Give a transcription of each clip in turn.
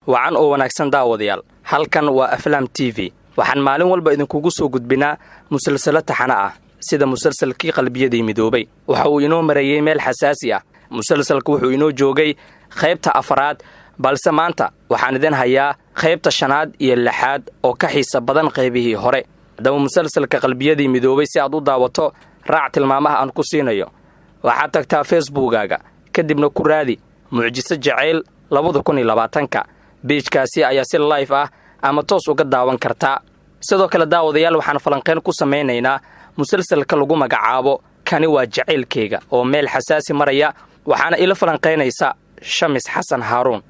Wacan oo wanaagsan, daawadayaal. Halkan waa Aflaam TV. Waxaan maalin walba idinkugu soo gudbinaa musalsalo taxano ah, sida musalsalkii Qalbiyadii Midoobay. Waxa uu inoo marayey meel xasaasi ah. Musalsalku wuxuu inoo joogay qaybta afaraad, balse maanta waxaan idin hayaa qaybta shanaad iyo lixaad oo ka xiisa badan qaybihii hore. Haddaba, musalsalka Qalbiyadii Midoobay si aad u daawato, raac tilmaamaha aan ku siinayo. Waxaad tagtaa Facebookaaga, kadibna ku raadi Mucjiso Jacayl 2020-ka. Page-kaasi ayaa si live ah ama toos uga daawan kartaa. Sidoo kale, daawadayaal, waxaan falanqayn ku samaynaynaa musalsalka lagu magacaabo Kani Waa Jacaylkayga oo meel xasaasi maraya. Waxaana ila falanqaynaysa Shamis Xasan Haaruun.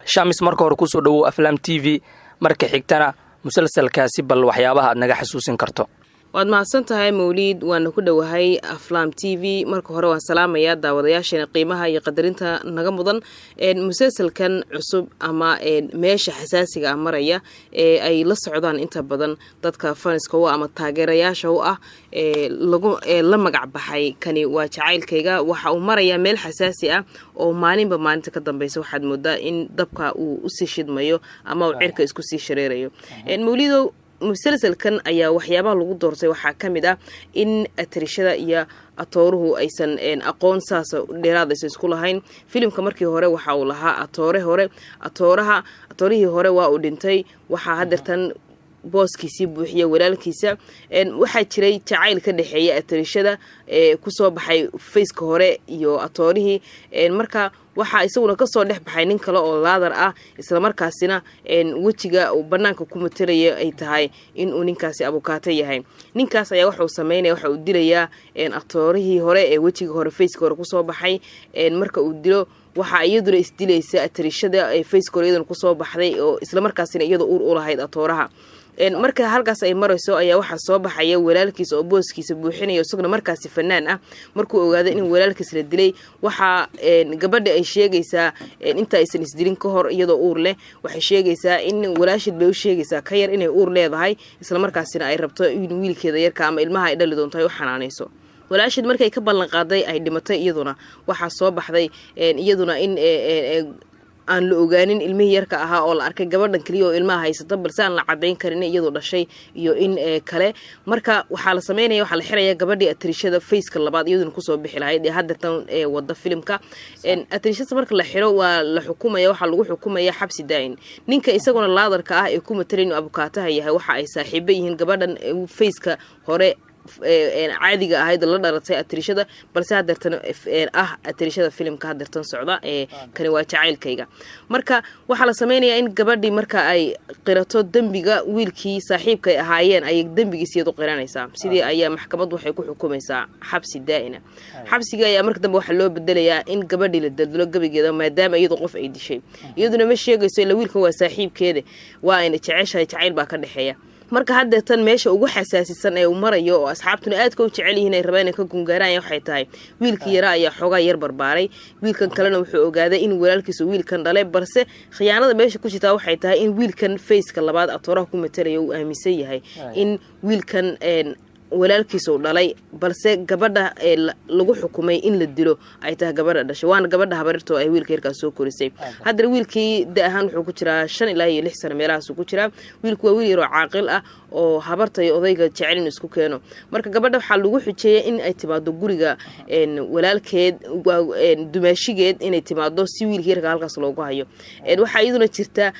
Shamis, marka hore kusoo dhowow Aflaam TV. Marka xigtana, musalsalkaasi bal waxyaabaha aad naga xasuusin karto. Waad mahadsan tahay, Mawliid. Waana ku dhowahay Aflaam TV. Marka hore waan salaamayaa daawadayaasheena qiimaha iyo qadarinta naga mudan. Musalsalkan cusub ama meesha xasaasiga ah maraya ee ay la socdaan inta badan dadka fans-ka u ah ama taageerayaasha u ah ee lagu ee la magac baxay Kani Waa Jacaylkayga, waxa uu marayaa meel xasaasi ah oo maalinba maalinta ka dambeysa waxaad moodaa in dabka uu usii shidmayo ama uu cirka isku sii shareerayo. Mawliidow, musalsalkan ayaa waxyaabaha lagu doortay waxaa ka mid ah in atarishada iyo atooruhu aysan aqoon saasa dheeraad aysan isku lahayn. Filimka markii hore waxa uu lahaa atoore hore. Atooraha, atoorihii hore waa uu dhintay. Waxaa hadeertan booskiisii buuxiya walaalkiisa. Waxaa jiray jacayl ka dhexeeya atarishada ee kusoo baxay face-ka hore iyo atoorihii. Marka waxaa isaguna kasoo dhex baxay nin kale oo laadar ah, islamarkaasina wejiga uu banaanka ku matalaya ay tahay inuu ninkaasi abukaato yahay. Ninkaas ayaa waxauu sameynaya, waxa uu dilayaa atoorihii hore ee wejiga hore, face-ka hore kusoo baxay. Marka uu dilo, waxaa iyaduna isdilaysa atarishada ee face-ka hore iyaduna kusoo baxday, oo islamarkaasina iyada uur u lahayd atooraha. Marka halkaas ay marayso ayaa waxaa soo baxaya walaalkiis oo booskiisa buuxinaya, isaguna markaasi fanaan ah. Markuu ogaado in walaalkiis la dilay, waxaa gabadha ay sheegaysaa, inta aysan isdilin ka hor iyadoo uur leh, waxay sheegaysaa in walaasheed bay u sheegaysaa ka yar inay uur leedahay, islamarkaasina ay rabto in wiilkeeda yarka ama ilmaha ay dhali doonto ay u xanaanayso. Walaasheed markay ka ballan qaaday ay dhimatay iyaduna. Waxaa soo baxday iyaduna in aan la ogaanin ilmihii yarka ahaa oo la arkay gabadhan keliya oo ilmaha haysata, balse aan la cadayn karin iyadoo dhashay iyo in kale. Marka waxaa la sameynaya, waxaa la xiraya gabadhii atrishada face-ka labaad iyaduna kusoo bixi lahayd ee haddeertan wada filimka. Atrishada marka la xiro, waa la xukumaya. Waxaa lagu xukumaya xabsi daa'in. Ninka isaguna laadarka ah ee ku matalay inuu abukaataha yahay, waxa ay saaxiibo yihiin gabadhan face-ka hore caadiga ahayd la dhalatay atrishada, balse hadeertan ah atrishada filimka hadeertan socda ee Kani Waa Jacaylkayga. Marka waxaa la sameynayaa in gabadhii marka ay qirato dembiga, wiilkii saaxiibkay ahaayeen ayay dembigiis iyadu qiranaysaa. Sidii ayaa maxkamaddu waxay ku xukumaysaa xabsi daa'ina. Xabsigii ayaa marka dambe waxaa loo bedelayaa in gabadhii la daldalo gebigeeda, maadaama iyadu qof ay dishay. Iyaduna ma sheegayso, ila wiilkan waa saaxiibkeeda, waa ayna jeceshahay, jacayl baa ka dhexeeya. Marka haddeetan meesha ugu xasaasisan ee uu marayo oo asxaabtuna aadka u jecel yihiin, ay rabaan inay ka gungaaraan, waxay tahay wiilkii yaraa ayaa xoogaa yar barbaaray. Wiilkan kalena wuxuu ogaaday in walaalkiisa wiilkan dhalay, balse khiyaanada meesha ku jirtaa waxay tahay in wiilkan face-ka labaad atooraha ku matalaya uu aaminsan yahay in wiilkan walaalkiisa uu dhalay, balse gabadha lagu xukumay in la dilo ay tahay gabadha dhashay, waana gabadha habarirto ay wiilka yarkaas soo korisay. Haddana wiilkii da ahaan wuxuu ku jiraa 5 ilaa iyo 6 sano meelahaasuu ku jiraa. Wiilku waa wiil yaroo caaqil ah oo habarta iyo odayga jecel inuu isku keeno. Marka gabadha waxaa lagu xujeeyay in ay timaado guriga walaalkeed, dumaashigeed inay timaado, si wiilka yarka halkaas loogu hayo. Waxaa iyaduna jirta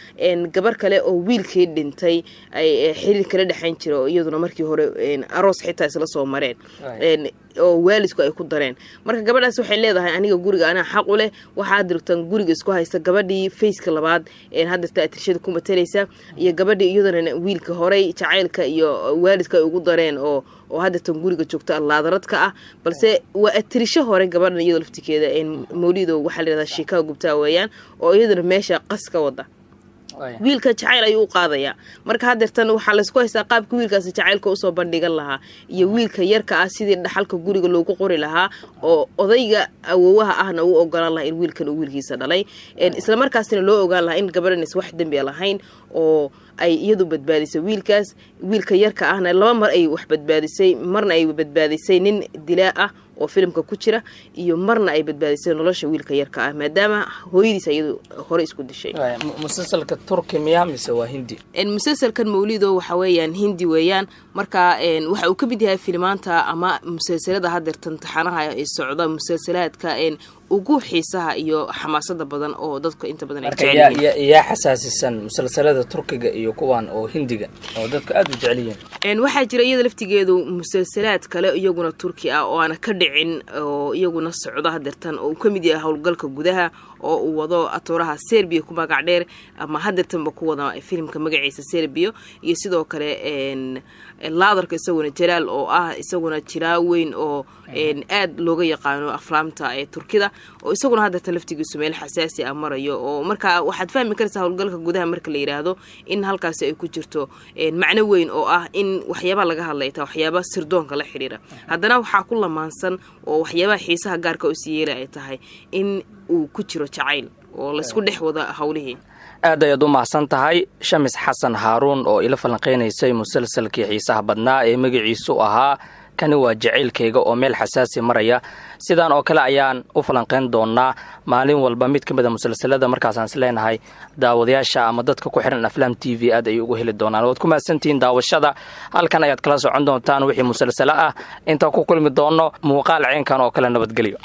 gabar kale oo wiilkii dhintay ay xiriir kala dhexayn jira, oo iyaduna markii hore aroos xitaa isla soo mareen oo waalidku ay ku dareen. Marka gabadhaas waxay leedahay, "Aniga guriga anaa xaq u leh." Waxaa dirtan guriga isku haysta gabadhii face-ka labaad haddeerta atirshada ku matalaysa iyo gabadhii iyadana wiilka horey jacaylka iyo waalidka ay ugu dareen oo haddeertan guriga joogta, laadaradka ah, balse waa atirisho hore gabadhan iyadoo laftikeeda. Mawlido, waxaa la yihahdaa Shiikaa Gubtaa weeyaan, oo iyadana meesha qas ka wada. Wiilka jacayl ayuu u qaadayaa. Marka haddeertan waxaa laysku haystaa qaabka wiilkaasi jacaylka usoo bandhigan lahaa iyo wiilka yarka ah sidii dhaxalka guriga loogu qori lahaa oo odayga awoowaha ahna uu ogolaan lahaa in wiilkan uu wiilkiisa dhalay, islamarkaasina loo ogaan lahaa in gabadhan is wax dembiya lahayn oo ay iyadu badbaadisay wiilkaas. Wiilka yarka ahna laba mar ay wax badbaadisay, marna ay badbaadisay nin dilaa ah. oo filimka ku jira, iyo marna ay badbaadisay nolosha wiilka yarka ah, maadaama hooyadiis iyadu hore isku dishay. Musalsalka Turki miya mise waa Hindi? Musalsalkan, Mawlido, waxa weeyaan Hindi weeyaan. Marka waxa uu ka mid yahay filimaanta ama musalsalada hadeertan taxanaha ee socda, musalsalaadka ugu xiisaha iyo xamaasada badan oo dadka inta badan ay jecel. Yaa xasaasisan musalsalada Turkiga iyo kuwan oo Hindiga oo dadka aada u jecel yihiin? Waxaa jira iyada laftigeedu musalsalaad kale iyaguna Turki ah oo aana ka dhicin oo iyaguna socda hadeertan, oo uu ka mid yahay Howlgalka Gudaha oo uu wado atooraha Serbia ku magac dheer, ama hadeertanba ku wada filimka magaciisa Serbia, iyo sidoo kale laadarka isaguna Jalaal oo ah isaguna jiraa weyn oo aada looga yaqaano aflaamta ee Turkida, oo isaguna hadeertan laftigiisu meel xasaasi ah marayo. Oo marka waxaad fahmi karaysaa Howlgalka Gudaha marka la yidhaahdo in halkaasi ay ku jirto macno weyn oo ah in waxyaabaa laga hadlay taa waxyaaba sirdoonka la xiriira. Haddana waxaa ku lamaansan oo waxyaabaha xiisaha gaarka usii yeela ay tahay in uu ku jiro jacayl oo laysku dhex wada howlihii. Aad ayaad u mahadsan tahay, Shamis Xasan Haaruun, oo ila falanqeynaysay musalsalkii xiisaha badnaa ee magaciisu ahaa Kani Waa Jacaylkayga oo meel xasaasi maraya. Sidaan oo kale ayaan u falanqeyn doonaa maalin walba mid ka mid a musalsalada markaasaan is leenahay daawadayaasha ama dadka ku xiran Aflaam TV aad ay ugu heli doonaan. Waad ku mahadsantihiin daawashada. Halkan ayaad kala socon doontaan wixii musalsalo ah. Intaan ku kulmi doonno muuqaal ceenkan oo kale, nabadgelyo.